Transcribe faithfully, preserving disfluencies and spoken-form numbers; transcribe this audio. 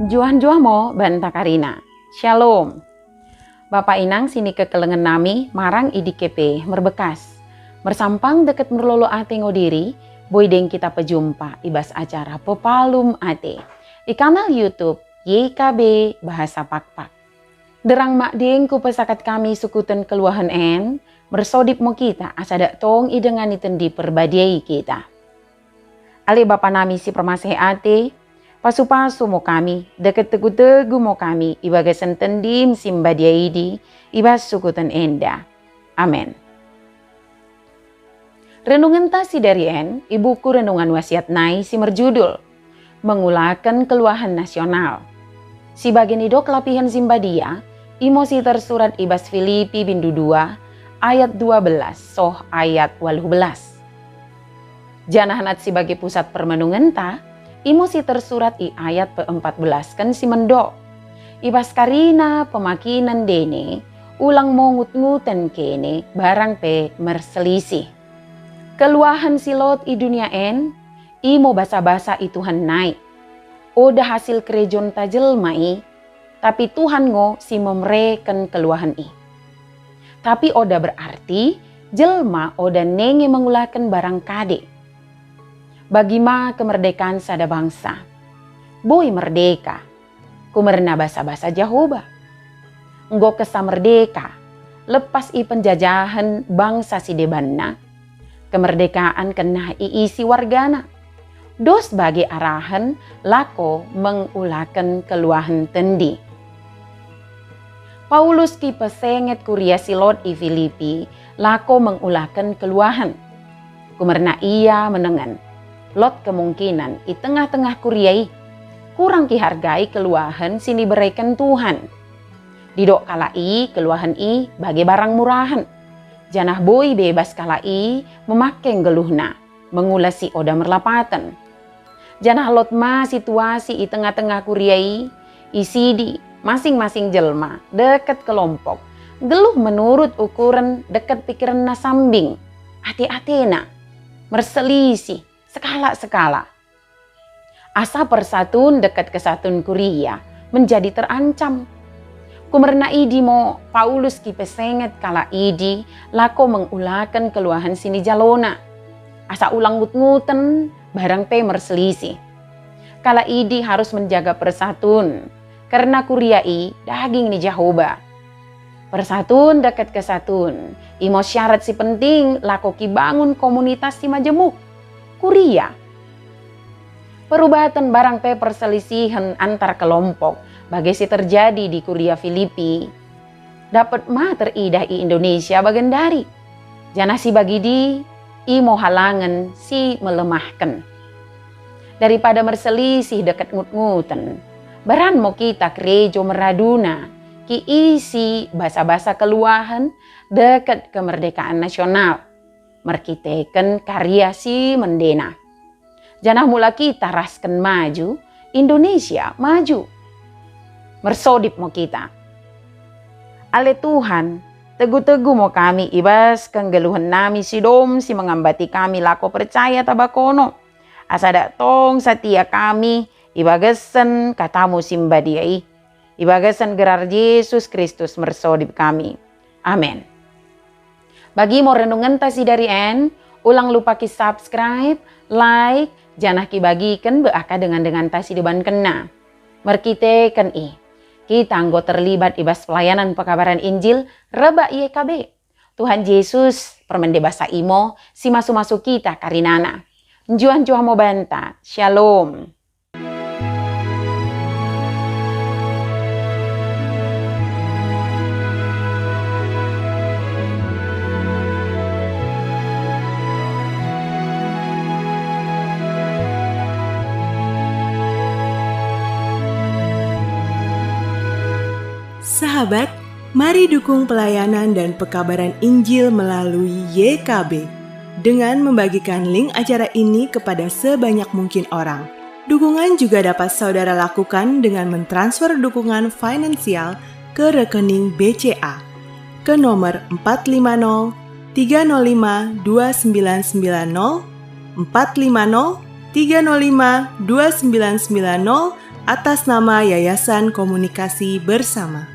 Njuah-njuah mo banta karina. Shalom. Bapa inang sinikekelengen nami marang i dike pe merbekkas. Mersampang dekket merlolo ate ngo diri, boi deng kita pejumpa i bas acara Pepalum Ate i kanal YouTube Y K B Bahasa Pakpak. Sinderrang madeng kupesakat kami sukuten keluahen en, mersodip mo kita asa dak tong idengani Tendi Perbadia i kita. Ale Bapa nami si permaseh ate, pasu-pasu mo kami, dekket tegu-tegu mo kami i bagasen Tendim si mbadia idi i bas sukuten enda. Amen. Renungenta sidari en i buku Renungan Wasiat nai si merjudul Mengulaken Keluahen Nasional. Si bage nidok lapihen si mbadia, imo si tersurat i bas Filipi bindu dua ayat dua belas soh ayat waluh belas. Janah nat si bage pusat permenungenta, imo si tersurat i ayat peempat belasken si mendok. I bas karina pemakinen ndene, ulang mo ngut-nguten kene barang pe merselisih. Keluahen si lot i dunia en, imo basa-basa i Tuhan nai. Oda hasil kerejonta jelma i, tapi Tuhan ngo si memereken keluahen i. Tapi oda berarti jelma oda nenge mengulaken barang kade. Bagi ma kemerdekaan sada bangsa. Boi merdeka, kumerna basa-basa Jahoba. Enggo kessa merdeka, lepas i penjajahen bangsa sidebanna. Kemerdekaan kennah iisi wargana. Dos bage arahen lako mengulaken keluahen Tendi. Paulus kipesenget kuria si lot i Filipi lako mengulaken keluahen. Kumerna ia menengen, lot kemungkinen i tengah-tengah kuria i, kurang kihargai keluahen sinibereken Tuhan. Didok kalak i keluahen i bage barang murahen. Janah boi bebas kalak i memake nggelluhna, mengula si oda merlapaten. Janah lot ma situasi i tengah-tengah kuria i, isidi, masing-masing jelma, dekket kelompok, nggelluh menurut ukuren dekket pikirenna sambing, ate-atena, merselisih, sekalak-sekalak. Asa persatun dekket kesatun kuria menjadi terancam. Kumerna idi mo Paulus kipesenget kalak idi lako mengulaken keluahen sinijalona. Asa ulang ngut-nguten, barang pe merselisih. Kalak idi harus menjaga persatun, kerna kuria i daging ni Jahoba. Persatun dekket kesatun, imo syarat si penting lako kibangun komunitas si majemuk, kuria. Perubaten barang pe perselisihen antar kelompok, bage si terjadi di kuria Filipi, dapet ma teridah i Indonesia bagendari. Janah si bagidi, imo halangen si melemahken. Daripada merselisih dekket ngut-nguten, beran mo kita kerejo meraduna, kiisi basa-basa keluahen dekket kemerdekaan nasional, merkiteken karya si mendena. Janah mula kita rasken maju, Indonesia maju. Mersodip mo kita. Ale Tuhan, tegu-tegu mo kami i bas kenggelluhen nami si dom si mengambati kami lako percaya taba kono. Asa dak tong satia kami i bagasen katamu si mbadia i. I bagasen gerar Jesus Kristus mersodip kami. Amen. Bagi mo renungenta sidari en, ulang lupa ki-subscribe, like, janah kibagiken bak dengan-denganta si debankenna. Merkiteken i, kita enggo terlibat i bas pelayanan pekabaran Injil rebbak Y K B. Tuhan Jesus permende basa i mo si masu-masu kita karinana. Njuah-njuah mo banta. Shalom. Sahabat, mari dukung pelayanan dan pekabaran Injil melalui Y K B dengan membagikan link acara ini kepada sebanyak mungkin orang. Dukungan juga dapat saudara lakukan dengan mentransfer dukungan finansial ke rekening B C A ke nomor empat lima nol tiga nol lima dua sembilan sembilan nol, empat lima nol tiga nol lima dua sembilan sembilan nol, atas nama Yayasan Komunikasi Bersama.